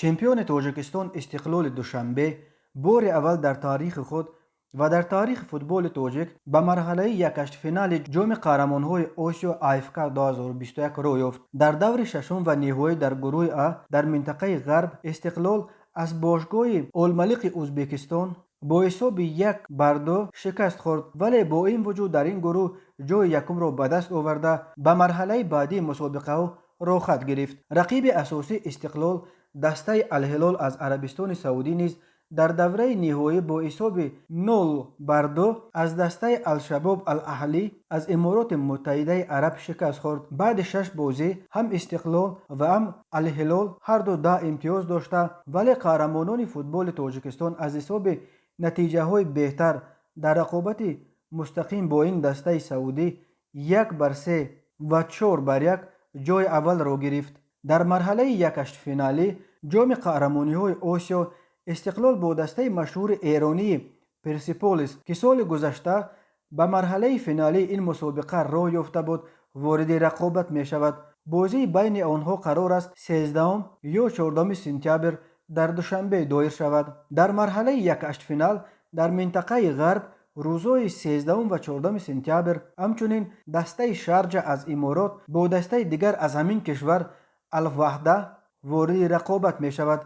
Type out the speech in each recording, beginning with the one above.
Чемпиони Тоҷикистон «Истиқлоли» Душанбе бори аввал дар таърихи худ ва дар таърихи футболи тоҷик ба марҳалаи якҳаштфинали Ҷоми қаҳрамонҳои Осиё АФК 2021 роҳ ёфт. Дар даври шашум ва ниҳоӣ дар гурӯҳи А дар минтақаи Ғарб «Истиқлол» аз бошгоҳи «Олмалиқи» Ӯзбекистон бо ҳисоби 1-2 шикаст хӯрд, вале бо ин вуҷуд дар ин гурӯҳ ҷои якумро ба даст оварда, ба марҳалаи баъдии мусобиқаҳо роҳхат гирифт. Рақиби асосии «Истиқлол», дастаи «Алҳилол» аз Арабистони Саудӣ низ дар давраи ниҳоӣ бо ҳисоби 0-2 аз дастаи «Алшабоб Алаҳлӣ» аз Имороти Муттаҳидаи Араб шикаст хӯрд. Баъди шаш бозӣ ҳам «Истиқлол» ва ҳам «Алҳилол» ҳарду 10 имтиёз дошта, вале қаҳрамонони футболи Тоҷикистон аз ҳисоби натиҷаҳои беҳтар дар рақобати мустақим бо ин дастаи саудӣ 1-3 ва 4-1 ҷои аввалро гирифт. Дар марҳалаи якҳаштфиналӣ Ҷоми қаҳрамониҳои Осиё «Истиқлол» бо дастаи машҳури эронии «Персиполис», ки соли гузашта ба марҳалаи финалии ин мусобиқа роҳ ёфта буд, вориди рақобат мешавад. Бозии байни онҳо қарор аст 13 ё 14 сентябр дар Душанбе доир шавад. Дар марҳалаи якҳаштфинал дар минтақаи Ғарб рӯзҳои 13 ва 14 сентябр ҳамчунин дастаи «Шарҷа» аз Иморот бо дастаи дигар аз ҳамин кишвар, «Алваҳда», вориди рақобат мешавад.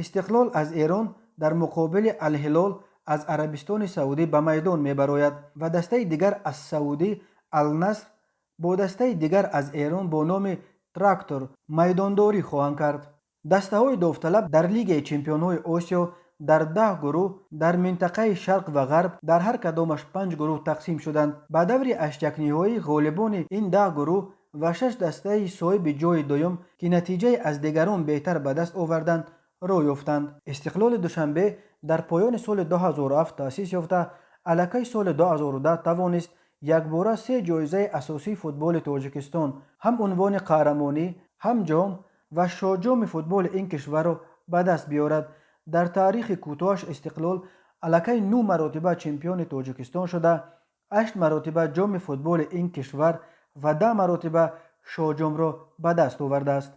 «Истиқлол» аз Эрон дар муқобили «Алҳилол» аз Арабистони Саудӣ ба майдон мебарояд ва дастаи дигар аз Саудӣ, «Алнаср», бо дастаи дигар аз Эрон бо номи «Трактор» майдондорӣ хоҳанд кард. Дастаҳои довталаб дар Лигаи чемпионҳои Осиё дар 10 гурӯҳ дар минтақаи Шарқ ва Ғарб дар ҳар кадомаш панҷ гурӯҳ тақсим шуданд. Ба даври ҳаштякниҳоӣ ғолибони ин 10 гурӯҳ ва шаш дастаи соҳиби ҷои дуюм, ки натиҷаи аз дигарон беҳтар ба даст оварданд, роҳ ёфтанд. «Истиқлоли» Душанбе дар поёни соли 2007 таъсис ёфта, аллакай соли 2010 тавонист якбора се ҷоизаи асосии футболи Тоҷикистон, ҳам унвони қаҳрамонӣ, ҳам ҷом ва шоҳҷоми футболи ин кишварро ба даст биёрад. Дар таърихи кӯтоҳаш «Истиқлол» аллакай нӯ маротиба чемпиони Тоҷикистон шуда, ҳашт маротиба ҷоми футболи ин кишвар ва 10 маротиба шоҳҷомро ба даст овардааст.